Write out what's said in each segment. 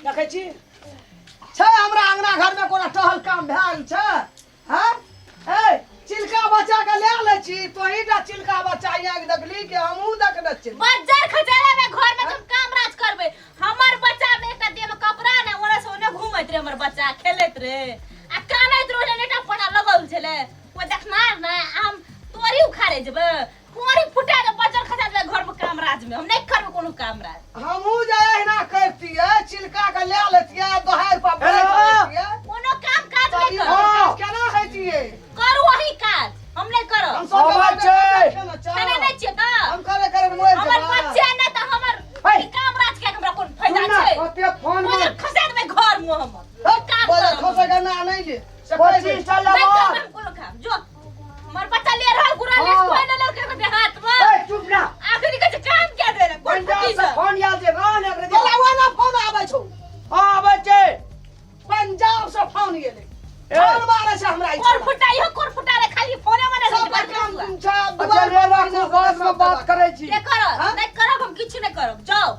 देखै छी छै हमरा अंगना घरमे कोनो टहल काम भेल छै हँ ए चिलका बच्चा के ले लै छी तोही टा चिलका बच्चा यहाँ के देखली कि हमहूँ देखने छी बज्जर खचेला में घर में तुम काम राज करबे हमर बच्चा में एकटा देह में कपड़ा ने ओने से ओने घूमैत रहे हमर बच्चा खेलैत रहे आ कानैत रहे नेटा पटा लगल छले ओ देखनार ने आ हम तोरी उखाड़े जेबै कोरी फुटा के बज्जर खसा देबै घर में काम राज में हम नहीं करबै कोनो काम राज हमहूँ जे एहिना करतियै चिलका के ले लेतियै दोहारि पर बैठ हेलो। लेतियै कोनो काम काज तब नहीं ई करब काज केना हेतियै करू वही काज हम नहीं करब हम सब अबै छै। खेने नहीं छियै तऽ हम करे करे मरि हमर जेबै बच्चे नहि तऽ हमर हे। ई काम राज के हमरा कोन फायदा सुन ना, छै कते फोन बजर खसा देबै घर में हमर हट, काम बजर करब। खसै के ना नहि ले से कहि दे। 25 टा नहीं लेबर करब हम कोनो काम जो हमर बच्चा ले रहल गुरा ले हाँ। कोई न लड़के के हाथ में ए चुप ना आखिरी के काम क्या दे रे कोन पंजाब फुटी से से फोन आयल छै गान एकरे दे बोला ओना फोन आबै छौ हां आबै छै पंजाब से फोन गेलै ए। फोन मारै छै हमरा ई कोन छौड़ा। फुटा इहो कोन फुटा रे खाली फोने में सब नहीं काम तुम छै अच्छा दुआर ले पर राखू बाद में बात करै छी के करब हाँ? नहीं करब हम किछु नहीं करब जाओ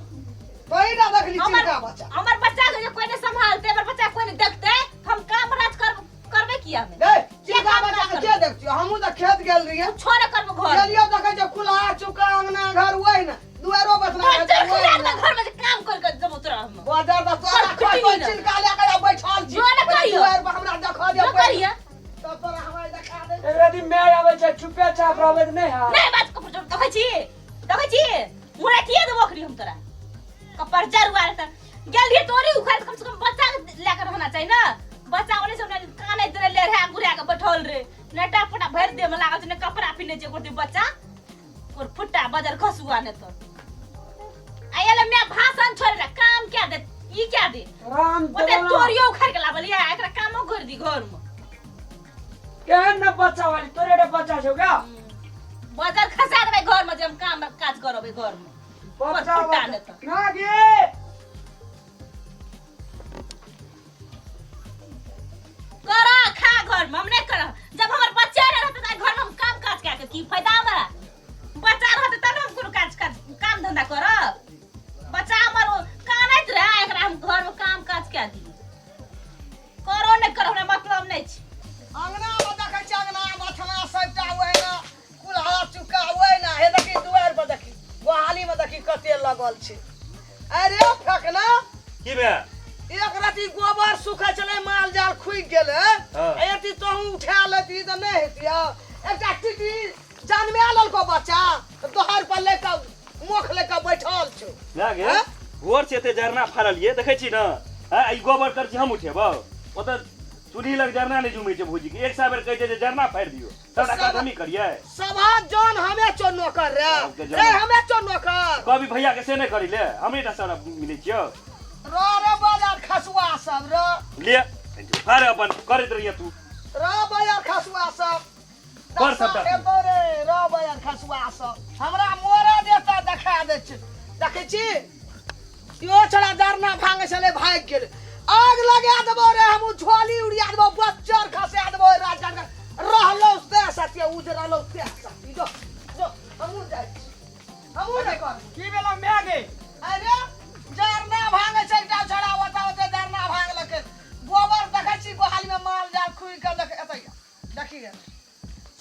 तोही ना देखली हमर चिलका बच्चा हमर बच्चा के जे कोई नहीं संभालते हमर बच्चा कोई नहीं देखते हम काम राज कर करबे किया हमें गए चिलका काम बच्चा के करबै? के देखतियो हमहूँ तऽ खेत गेल रहियै कुछो नहीं करबो घर गेलियो देखै छै कुल्हा चुका अंगना घर वही ने दुआरो बसना बच्चा खुला के घर में जे काम कर के जब उतरा हम बाजार तऽ तोरा पर कोइ कुटी कोइ ने। चिलका लए के बैठल छी जो ने करियो। दुआर पर हमरा देखऽ दे जो करियो। तब तोरा हमरा देखा दे एकरा दिन मैं आबै छै चुपे चाप रहबै तऽ नहि हैत नहीं बात कपर देखै छी देखै छी मुराठिए देबो अखनी हम तोरा कपर जरुआ त गेल रहिए तोरी उखाड़ कम से कम बच्चा के लेकर रहना चाहिए ना बच्चा ओने से ओने कानैत रहे लेढ़ा गुड़ा के बैठल रे नेटा फटा भरि देह में लागल छै ने कपड़ा पिन्है छै एको बच्चा और फुट्टा बजर खसुआ ने तो आयल मैं भाषण छोड़ रे काम क्या दे ई क्या दे राम ओते देवना तोरियो उखाड़ के लाबल या एकरा कामो कर दी घर में केहन न बच्चा वाली तोरे टा बच्चा छौ क्या बजर खसा देबै घर में जे हम काम काज करबै घर में बच्चा फुट्टा बच्चा ने तो ना गे करा खा घर में हम नहीं करब जब हमर बच्चा रह रहते त घर में हम काम काज कए के की फायदा हमरा बच्चा रहते तब ने हम कोनो काज काज काम धंधा करब बच्चा हमर ओ कानैत रहे एकरा हम घर में काम काज कए दी करो नहीं करो हमरा मतलब नहीं छै अंगना में देखै छियै अंगना बथना सबटा ओहिना कुल्हा चुका ओहिना हे देखी दुआरि पर देखी गोहाली में देखी कते लगल छै अरे फकना की भेल एक रति गोबर सुखै छलै माल जाल खुगि गेलै हाँ। एकटी तोहूँ उठा लेती तऽ नहि हेतिय एकटा टिटी जनमे लेलको बच्चा दोहर पर ले कऽ मोख ले कऽ बैठल छौ ना गे हाँ? गोर से एते जरना फाड़लियै देखै छी ने हाँ, ई गोबर कर छी हम उठेबौ ओतऽ चूल्ही लग जरना नहि जुमै छै भौजी के एक सए बेर कहै छै जे जरना फाड़ि दियौ सबटा काज हमही करियै सभा जन हमे चो नौकर रे सबके जन। रे हमे चो नौकर कभी भैया के से नहि करी ले हमही टा सबटा मिलै छियौ रो रे बाजार खसुआ सब रो ले फाड़ अपन करैत रहिए तू रो बाजार खसुआ सब कर सबटा दशा हेतौ रे रो बाजार खसुआ सब हमरा मोरा देता देखा दै छै देखै छी यो छड़ा डरना भांगे छलै भागि गेल आग लगा देबो रे हम झोली उड़िया देबो बच्चर खसा देबो राजा के रहलो से सत्य उजरलो से सत्य जो जो हमहूँ जाइ छी हमहूँ नहि करब की भेलौ माय गे अरे जरना भांगे छै एकटा छड़ा ओता ओते जरना भांगलकै गोबर देखै छी गोहाली में माल जाल खुइ के देख एतै देखिए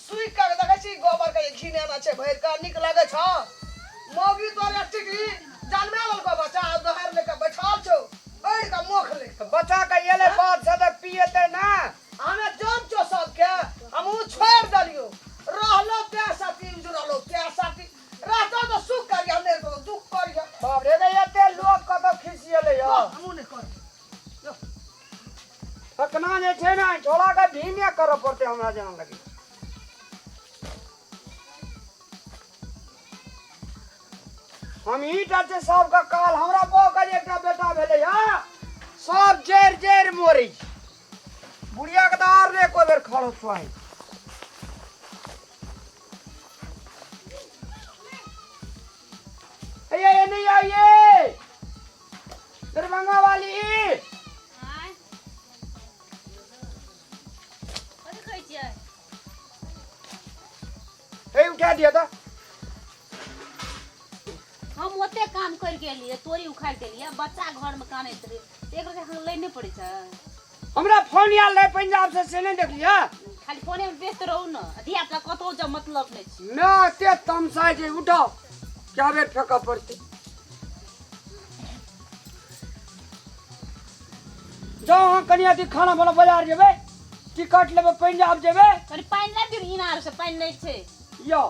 सुइ के देखै छी गोबर के घिनेना छै भरि के नीक लगै छौ मौगी तोर टिकली जनमे लेलको बच्चा आ दोहर लेके बैठल छौ अड़ि के मोख ले तऽ बच्चा के एलै बाद से तऽ पिएतै ना हमे जान छौ सबके हमहूँ छोड़ि देलियौ रहलो तें साथी उजरलो तें साथी रहतो तऽ सुख करिया नहि रहतो तऽ दुख करिया बाप रे गे एते लोक कतऽ खिसिएलै यौ हमहूँ नहि करब थकना जे छै ने छोड़ा के भीमे करऽ पड़तै हमरा जेना लगे हम ही टा छै सबके काल हमरा बौह के जे एकटा बेटा भेलै हँ सब जरि जरि मरै छै बुढ़िया के तऽ आर नहि एको बेर खड़ो छुआइ ये नहीं आइए दरभंगा वाली आँय। कथी कहै छियै ए उठा दिया था हम ओते काम कर के गेलियै, तोरी उखाड़ि के एलियै, बच्चा घर में कानैत रहै, तऽ एक रति अहाँ लै नहि पड़ै छै? हमरा फोन आयल रहै पंजाब से, से नहि देखलियै? खाली फोने में व्यस्त रहू ने, धिया पुता कतहु जाउ मतलब नहि छै। मैं एते तमसाइ छै, उठाओ, कए बेर फेकऽ पड़तै। जाउ अहाँ कनि अथी खाना बनाउ, बाजार जेबै, टिकट लेबै, पंजाब जेबै। कनि पानि लाबि दियौ ने इनार से, पानि नहि छै। यौ।